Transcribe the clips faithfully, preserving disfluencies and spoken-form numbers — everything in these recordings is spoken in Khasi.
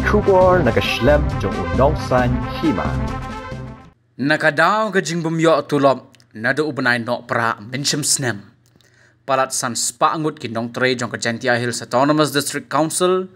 Khubor na ka shlem jong u nongsan hima. Na ka daw ka jingbym ïoh tulop naduh u bnai Nohprah mynshem snem, palat san spah ngut ki nongtrei jong ka Jaintia Hills Autonomous District Council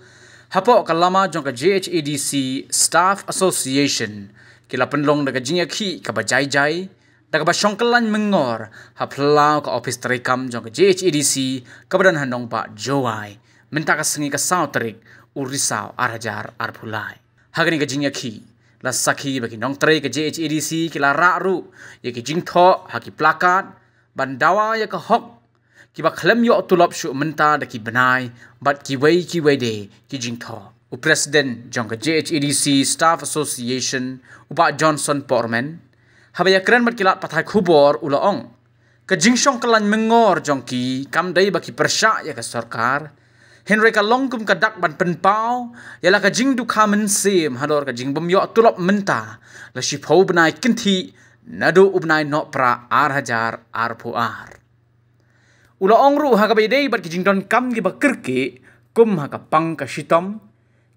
hapoh ka lama jong ka J H A D C Staff Association ki la pynlong da ka jingïakhih kaba jai jai, da kaba shong kyllain myngor ha phyllaw ka ophis treikam jong ka J H A D C kaba don ha Nongbah Jowai mynta ka sngi ka saw tarik u Risaw ar hajar arphew lai. Ha kane ka jingïakhih la sakhi ba ki nongtrei ka J H A D C ki la rah ruh ïa ki jingthoh ha ki plakat ban dawa ïa ka hok kiba khlem ïoh tulop shuh mynta da ki bnai bad kiwei kiwei de ki jingthoh. U President jong ka J H A D C Staff Association, u Bah Johnson Porman, haba ïakren bad ki lad pathai khubor u la ong, ka jingshong kyllain myngor jong ki kam dei ba ki pyrshah ïa ka sorkar, hynrei ka long kum ka dak ban pynpaw ïa la ka jingdukha mynsiem halor ka jingbym ïoh tulop mynta la shiphew bnai kynthih naduh u bnai Nohprah ar hajar arphew ar. U la ong ruh ha kaba ïadei bad ki jingdonkam kiba kyrkieh kum ha ka pang ka shitom,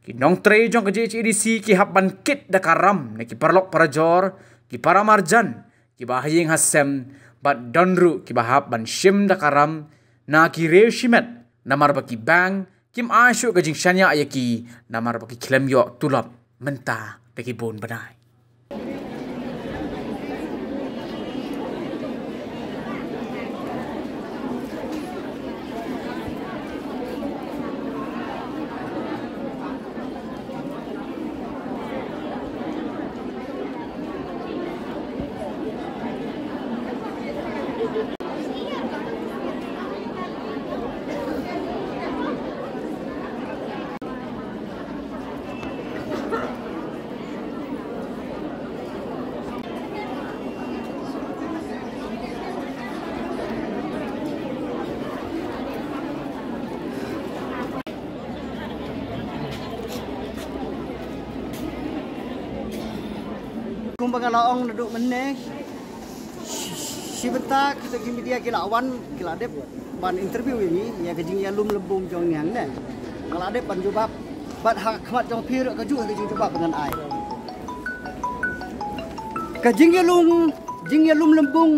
ki nongtrei jong ka J H A D C ki hap ban kit da ka ram na ki paralok parajor, ki paramarjan, kiba ha ïing ha sem, bad don ruh kiba hap ban shim da ka ram na ki riew shimet namar ba ki bank kim ai shuh ka jingshaniah ïa ki namar ba ki khlem ïoh tulop mynta da ki bun bnai. Kumba nga la ong naduh mynne, shi bynta kita ki media ki la wan, ki la dep ban interview ïa ngi ïa ka jingïalum lymbung jong ngi hangne. Nga la dep ban jubab bad ha khmat jong phi ruh ka juh ka jingjubab ngan ai. Ka jingïalum, jingïalum lymbung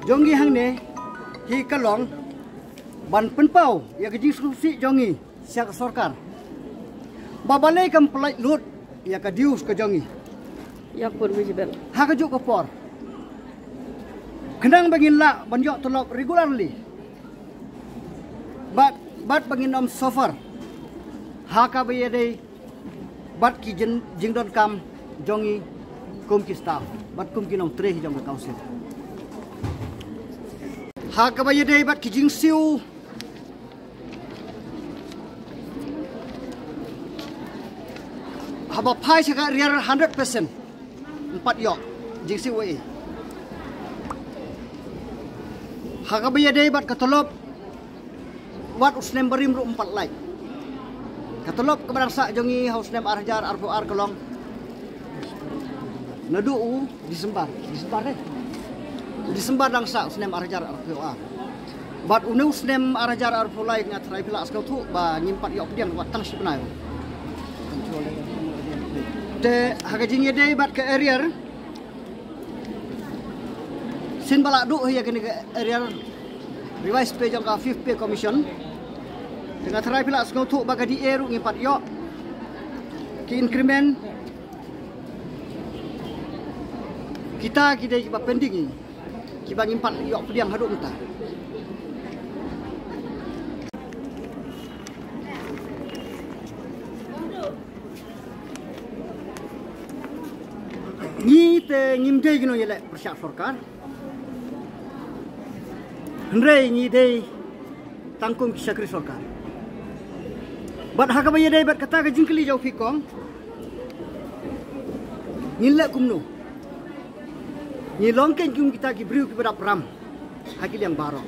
jong ngi hangne hi ka long ban pynpaw ïa ka jingsngewsih jong ngi sha ka sorkar ba balei kam pynlait lut ïa ka dues ka jong ngi. Ïa ka por wi jibel. Ha ka juh ka por khnang ba ngin lah ban ïoh tulop regularly bad, bad ba ngin ym suffer ha kaba ïadei bad ki jin-, jingdonkam jong ngi kum ki staff bad kum ki nongtrei jong ka council. Ha kaba ïadei bad ki jingsiew, haba phai sha ka arrear hundred percent ym pat ïoh jingsiew ei. Ha kaba ïadei bad ka tulop, wat u snem barim ruh ym pat lait. Ka tulop kaba dang sah jong ngi ha u snem ar hajar arphew ar ka long naduh u December, December eh. December dang sah u snem ar hajar arphew ar. Bad une u snem ar hajar arphew lai nga tharai phi la sngewthuh ba ngim pat ïoh pdiang wat tang shi bnai. Te ha ka jingïadei bad ka arrear, shisien ba la duh ïa kane ka arrear revised pay jong ka Fifth Pay Commission, te nga tharai phi la sngewthuh ba ka D A ruh ngim pat ïoh ki increment. Kita ki dei kiba pending, kiba ngim pat ïoh pdiang haduh mynta. Ngi te ngim dei ki nongïaleh pyrshah sorkar. Hynrei ngi dei tang kum ki shakri sorkar. Bad ha kaba ïadei bad kata ka jingkylli jong phi kong, ngin leh kumno? Ngi long kein kum kita ki briew kiba dap ram ha ki liang baroh.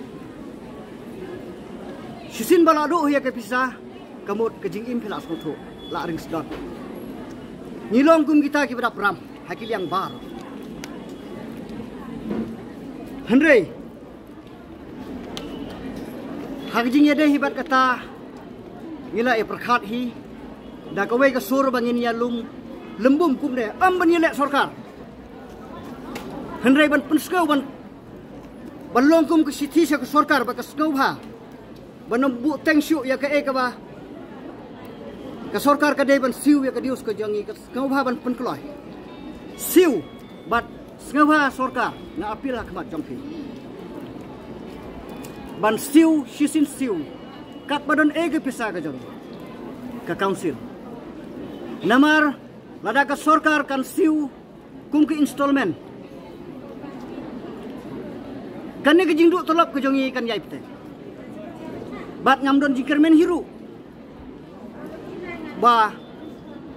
Shisien ba la duh ïa ka pisa, ka mut ka jingim phi la sngewthuh la ring sdot. Ngi long kum kita kiba dap ram ha ki liang baroh. Hynrei ha ka jingïadei hi bad kata, ngi la ïa pyrkhat hi Da kawei ka sur ba ngin ïa lum lymbum kumne, ym ban ïaleh sorkar. Hynrei ban pynsngew ban, ban long kum ka shithi sha ka sorkar ba ka sngewbha ban ym buh teng shuh ïa kaei kaba ka sorkar ka dei ban siew ïa ka dues ka jong ngi, ka sngewbha ban pynkloi. Siew bad sngewbha sorkar, nga appeal ha khmat jong phi ban siew shisien siew katba don ei ka pisa ka jong ka council. Namar lada ka sorkar kan siew kum ka installment, kane ka jingduh tulop ka jong ngi kan ïai pynthei. Bad ngam don jingkyrmen hi ruh ba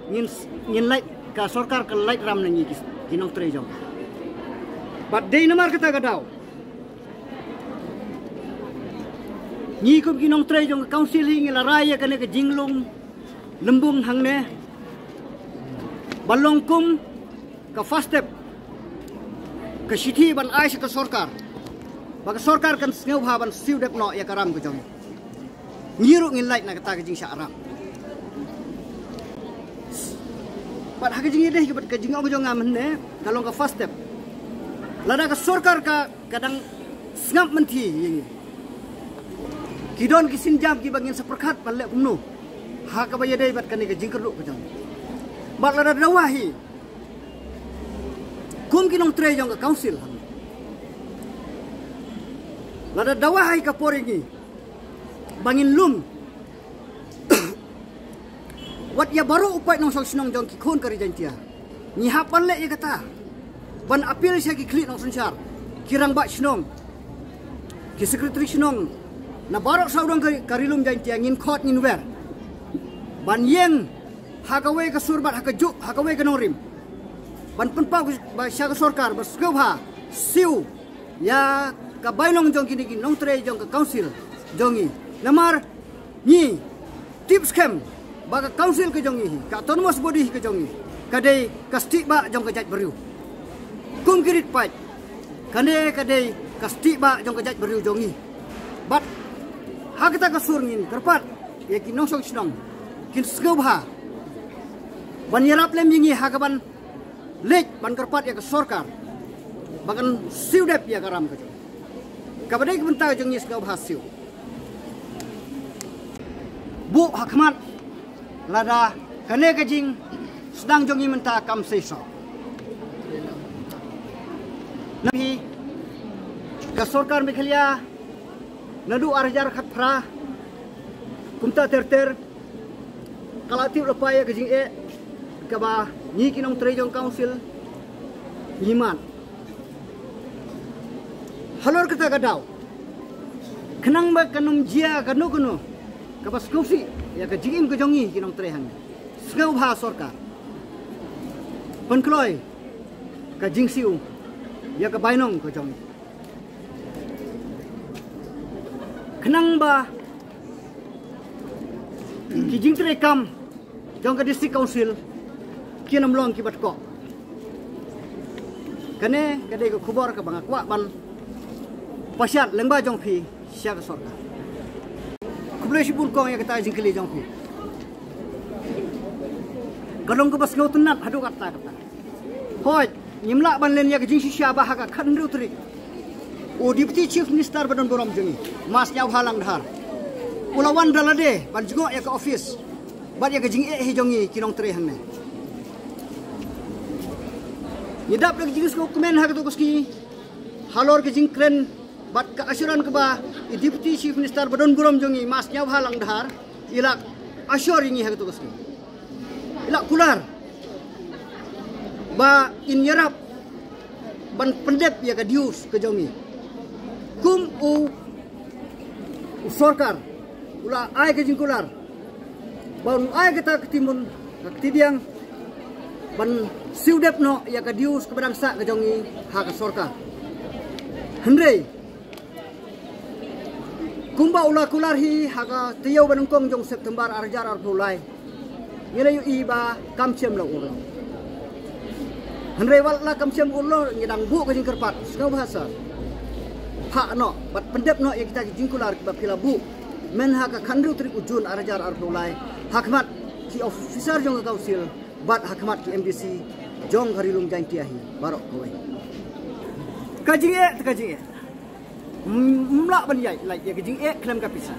ngin, ngin lait, ka sorkar ka lait ram na ngi ki, ki nongtrei jong. Bad dei namar kata ka daw ngi kum ki nongtrei jong ka council hi ngi la rai ïa kane ka jinglum lymbum hangne ban long kum ka first step, ka shithi ban ai sha ka sorkar ba ka sorkar kan sngewbha ban siew dep noh ïa ka ram ka jong ngi. Ngi ruh ngin lait na kata ka jingshah ram. Bad ha ka jingïadei ka bad ka jingong ka jong nga mynne ka long ka first step. Lada ka sorkar ka, ka dang sngap mynthi ïa ngi, ki don ki sienjam kiba ngin sa pyrkhat ban leh kumno ha kaba ïadei bad kane ka jingkyrduh ka jong ngi. Bad lada dawa hi kum ki nongtrei jong ka council, lada dawa hi ka por ïa ngi ba ngin lum wat ïa baroh u paid nongshong shnong jong ki khun ka ri Jaintia, ngi hap ban leh ïa kata ban appeal sha ki khlieh nongsynshar, ki rangbah shnong, ki secretary shnong na baroh sawdong ka, ka ri lum Jaintia, ngin khot ngin wer ban ïeng ha kawei ka sur bad ha kajuh, ha kawei ka nongrim ban pynpaw ba sha ka sorkar ba sngewbha siew ïa ka bainong jong kine ki nongtrei jong ka council jong ngi. Namar ngi tip skhem ba ka council ka jong ngi hi, ka autonomous body hi ka jong ngi, ka dei ka stieh bah jong ka jaitbynriew. Kum ki rit paid, kane ka dei ka stieh bah jong ka jaitbynriew jong ngi. Bad ha kata ka sur ngin kyrpad ïa ki nongshong shnong kin sngewbha ban ïarap lem ïa ngi ha kaban leit ban kyrpad ïa ka sorkar ba kan siew dep ïa ka ram ka jong. Kaba dei ka bynta ka jong ngi sngewbha siew. Buh ha khmat lada kane ka jingsdang jong ngi mynta kam seisoh. Namar hi ka sorkar Meghalaya naduh ar hajar khatphra kumta ter ter ka la tip lypa ïa ka jingeh kaba ngi ki nongtrei jong council ngi mad. Halor kata ka daw, khnang ba kan ym jia kano kano kaba sngewsih ïa ka jingim ka jong ngi ki nongtrei hangne, sngewbha sorkar pynkloi ka jingsiew ïa ka bainong ka jong ngi, khnang ba ki jingtrei kam jong ka District Council kin ym long kiba tkoh. Kane ka dei ka khubor kaba nga kwah ban pashat lyngba jong phi sha ka sorkar. Khublei shibun kong ïa kata ka jingkylli jong phi. Ka long kaba sngewtynnat haduh katta katta. Hooid, ngim lah ban len ïa ka jingshisha ba ha ka khathynriew tarik u Deputy Chief Minister ba don burom jong ngi, Ma Sniawbhalang Dhar, u la wan da lade ban jngoh ïa ka office bad ïa ka jingeh hi jong ngi ki nongtrei hangne. Ngi dap da ka jingsngewkmen ha kato ka sngi halor ka jingkren bad ka assurance kaba i Deputy Chief Minister ba don burom jong ngi, Ma Sniawbhalang Dhar, i la assure ïa ngi ha kato ka sngi. I la kular ba in ïarap ban pyndep ïa ka dues ka jong ngi. Kum u, u sorkar u la ai ka jingkular ba un ai kata ka kti mun, ka kti biang ban siew dep noh ïa ka dues kaba dang sah ka jong ngi ha ka sorkar. Hynrei kumba u la kular hi ha ka taïew ba nyngkong jong September ar hajar arphew lai, ngi la ïohi ba kam shym la urlong. Hynrei wat la kam shym urlong, ngi dang buh ka jingkyrpad, sngewbha sir, phah noh bad pyndep noh ïa kita ki jingkular kiba phi la buh myn ha ka khathynriew tarik u Jun ar hajar arphew lai ha khmat ki officer jong ka council bad ha khmat ki M D C jong ka Ri Lum Jaiñtia hi baroh kawei. Ka jingeh te ka jingeh. Ym lah ban ïaid lait ïa ka jingeh khlem ka pisa.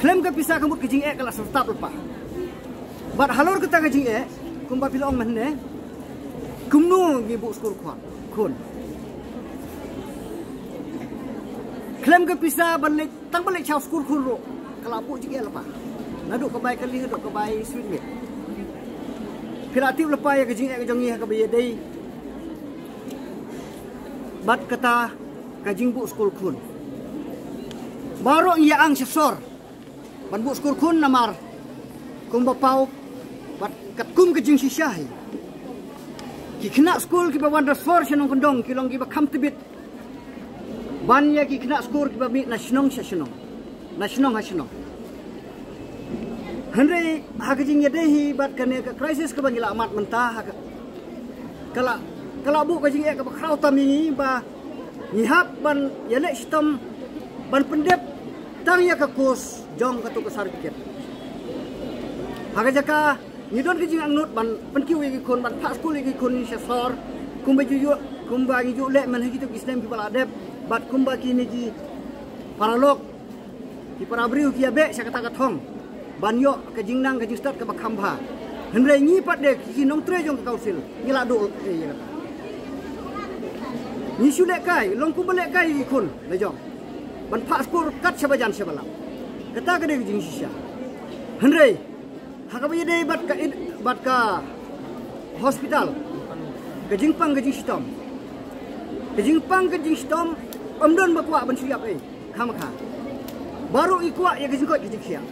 Khlem ka pisa ka mut ka jingeh ka la syrtap lypa. Bad halor kata ka jingeh, kumba phi la ong mynne, kumno ngi buh skul khun, khun. Khlem ka pisa ban leit, tang ban leit shaw skul khun ruh ka la buh jingeh lypa. Naduh ka bai kali haduh ka bai sweet meat. Phi la tip lypa ïa ka jingeh ka jong ngi ha kaba ïadei bad kata ka jingbuh skul khun. Baroh ngi ïa ang sha sor ban buh skul khun namar kumba paw bad katkum ka jingshisha hi, ki khynnah skul kiba wan da sor sha nongkyndong ki long kiba kham tbit ban ïa ki khynnah skul kiba mih na shnong sha shnong, na shnong ha shnong. Hynrei ha ka jingïadei hi bad kane ka crisis kaba ngi la mad mynta, ha ka, ka la, ka la buh ka jingeh kaba khraw tam ïa ngi ba ngi hap ban ïaleh shitom ban pyndep tang ïa ka course jong katu ka certificate. Ha ka jaka ngi don ka jingangnud ban pynkiew ïa ki khun, ban phah skul ïa ki khun sha sor, kumba ju ïoh, kumba ngi ju leh man ha kitu ki snem kiba la dep, bad kumba kine ki paralok, ki para briew ki ïa beh sha kata ka thong ban ïoh ka jingnang ka jingstad kaba kham bha. Hynrei ngi pat de ki nongtrei jong ka council ngi la duh ei ïa kata. Ngi shu lehkai, long kumba lehkai ïa ki khun la jong ban phah skul kat shaba jan shaba lam. Kata ka dei ka jingshisha. Hynrei ha kaba ïadei bad ka id-, bad ka hospital, ka jingpang ka jingshitom, ka jingpang ka jingshitom, ym don ba kwah ban shu ïap ei, khamkha. Baroh ngi kwah ïa ka jingkoit ka jingkhiah.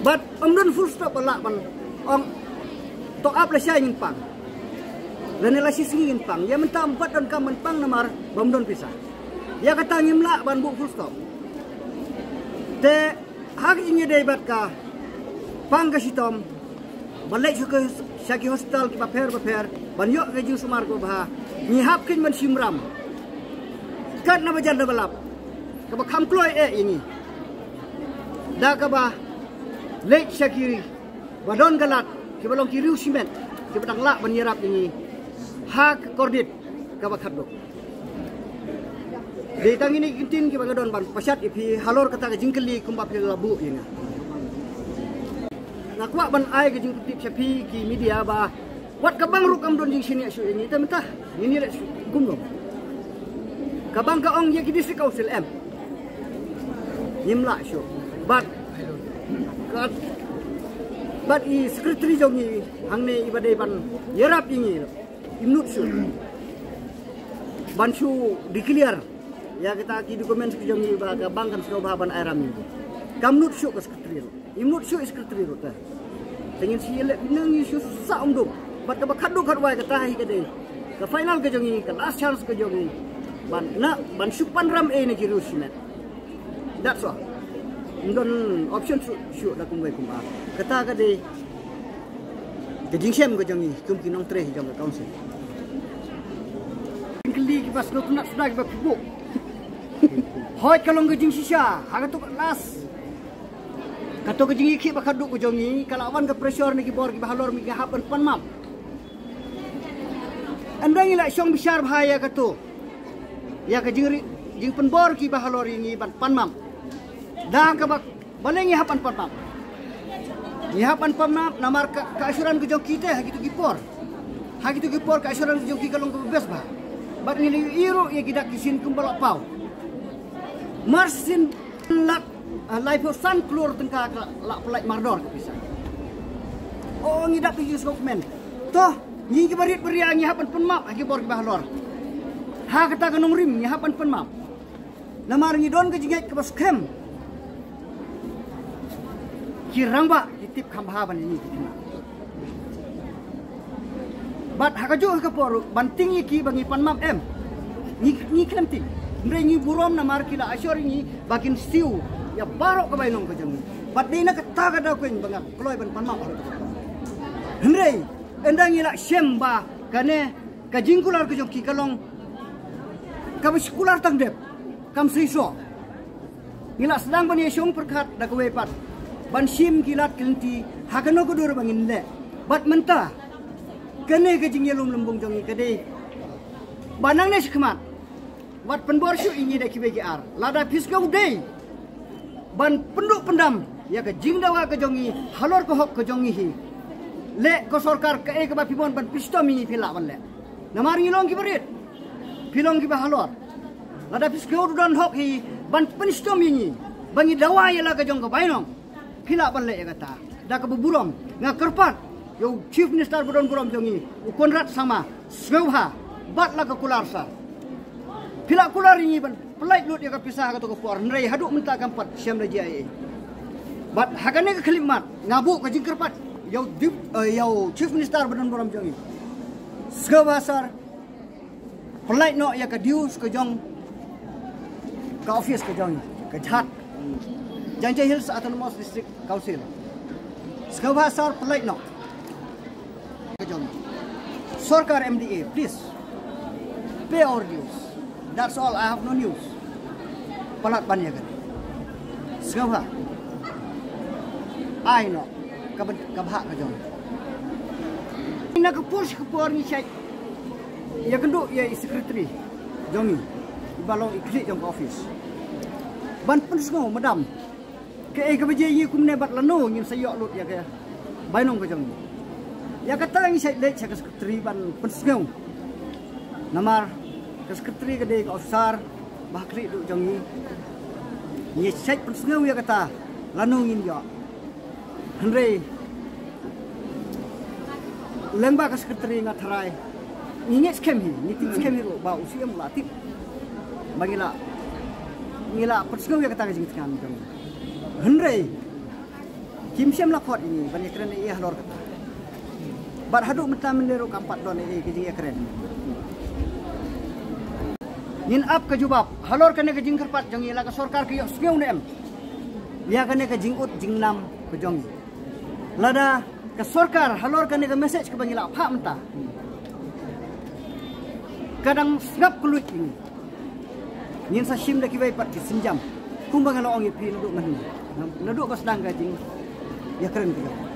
Bad ym don full stop ba lah ban ong to ap lashai ngin pang, lane lashisngi ngin pang. Ïa mynta ym pat donkam ban pang namar ba ym don pisa. Ïa kata ngim lah ban buh full stop. Te ha ka jingïadei bad ka pang ka shitom, ban leit sha ki, sha ki hospital kiba pher ba pher ban ïoh ka jingsumar kaba bha, ngi hap kheiñ ban shim ram kat na ba jan na ba lap, kaba kham kloi eh ïa ngi da kaba leit sha kiba don ka lad, kiba long ki riew shimet, kiba dang lah ban ïarap ïa ngi ha ka kordit kaba khatduh. Dei tang ine ki ktien kiba nga don ban pashat ïa phi halor kata ka jingkylli kumba phi la buh ïa nga. Nga kwah ban ai ka jingtip sha phi ki media ba wat ka bank ruh kam don jingshaniah shuh ïa ngi, te mynta ngin ïaleh shuh kumno? Ka bank ka ong ïa ki district council em, ngim lah shuh. Bad ka, bad i secretary jong ngi hangne iba dei ban ïarap ïa ngi, im nud shuh ban shu declare ïa kita ki documents ki jong ngi ba ka bank kan sngewbha ban ai ram ïa ngi. Kam nud shuh ka secretary ruh, im nud shuh i secretary ruh te. Te ngin sa ïaleh, ngi shu sah umdum. Bad kaba khatduh khatwai kata hi ka dei ka final ka jong ngi, ka last chance ka jong ngi ban na, ban shu pan ram ei na ki riew shimet. That's all. Ym don option shuh, shuh da kumwei kumba. Kata ka dei ka jingshem ka jong ngi kum ki nongtrei jong ka council. Kylli kiba sngewtynnat suda kiba phi buh. Hooid ka long ka jingshisha ha kato ka last, kato ka jingïakhih ba khatduh ka jong ngi, ka la wan ka pressure na ki bor kiba halor, ngi hap ban pan map. Ynda ngi la shong bishar bha ïa kato, ïa ka jingri, jingpynbor kiba halor ïa ngi ban pan map, da kaba balei ngi hap ban pan map? Ngi hap ban pan map namar ka, ka assurance ka jong ki te ha kito ki por, ha kito ki por ka assurance ka jong ki ka long kaba best bha. Bad ngi la ïohi ruh ïa ki dak ki sien kumba la paw. Mar sien lak, ah, laiphew san klur tyngka ka la pynlait mardor ka pisa. O ngi dap ïa ki sngewkmen. To ngi kiba rit ba ria ngi hap ban pan map ha ki bor kiba halor. Ha kata ka nongrim ngi hap ban pan map. Namar ngi don ka jingngeit kaba skhem, ki rangbah ki tip kham bha ban ïa ngi ki khynnah. Bad ha kajuh ka por ban tieng ïa ki ba ngi pan map em, ngi, ngi khlem tieng. Hynrei ngi burom namar ki la assure ïa ngi ba kin siew ïa baroh ka bainong ka jong ngi. Bad dei na kata ka daw keiñ ba nga kloi ban pan map ha kajuh ka por. Hynrei ynda ngi la shem ba kane ka jingkular ka jong ki ka long kaba shu kular tang dep, kam seisoh. Ngi la sdang ban ïashong pyrkhat da kawei pat ban shim ki lad ki lynti ha kano ka dur ba ngin leh. Bad mynta kane ka jingïalum lymbung jong ngi ka dei ba nangne shakhmat wat pynbor shuh ïa ngi da kiwei ki ar. Lada phi sngew dei ban pynduh pyndam ïa ka jingdawa ka jong ngi halor ka hok ka jong ngi hi, leh ko sorkar kaei kaba phi mon ban pynshitom ïa ngi phi lah ban leh. Namar ngi long kiba rit, phi long kiba halor. Lada phi sngew don hok hi ban pynshitom ïa ngi ba ngi dawa ïa la ka jong ka bainong, phi lah ban leh ïa kata. Da kaba burom nga kyrpad ïa u Chief Minister ba don burom jong ngi, u Conrad Sangma, sngewbha, bat la ka kular sir. Phi lah kular ïa ngi ban pynlait lut ïa ka pisa ha kato ka por, hynrei haduh mynta kam pat shem da jia ei ei. Bad ha kane ka khyllipmat nga buh ka jingkyrpad ïa u dip, eh, ïa u Chief Minister ba don burom jong ngi, sngewbha sir, pynlait noh ïa ka dues ka jong ka office ka jong ka jhat Jaintia Hills Autonomous District Council. Sngewbha sir, pynlait noh ka jong sorkar M D A, please pay our dues. That's all, I have no news. Palat ban ïa ka sngewbha ai noh ka bha ka jong. Na ka por sha ka por ngi shait ïa kynduh ïa i secretary jong ngi, i ba long i khlieh jong ka office, ban pynsngew madam kaei kaba jia ïa ngi kumne bad lano ngin sa ïoh lut ïa ka bainong ka jong ngi. Ïa kata ngi shait leit sha ka secretary ban pynsngew. Namar ka secretary ka dei ka officer ba ha khlieh duh jong ngi. Ngi shait pynsngew ïa kata lano ngin ïoh. Hynrei lyngba ka secretary nga tharai ngi ngeit skhem hi, ngi tip skhem hi ruh ba u C M u la tip ba ngi la, ngi la pynsngew ïa kata ka jingthngan jong ngi. Hynrei kim shym la khot ïa ngi ban ïakren ei ei halor kata. Bad haduh mynta mynne ruh kam pat don ei ei ka jingïakren. Ngin ap ka jubab halor kane ka jingkyrpad jong ngi, la ka sorkar ka ïohsngew ne em ïa kane ka jingud jingnam ka jong ngi. Lada ka sorkar halor kane ka message kaba ngi la phah mynta ka dang sngap kylluid ïa ngi, ngin sa shim da kiwei pat ki sienjam kumba nga la ong ïa phi naduh mynne, naduh ba sdang ka jingïakren ka jong ngi.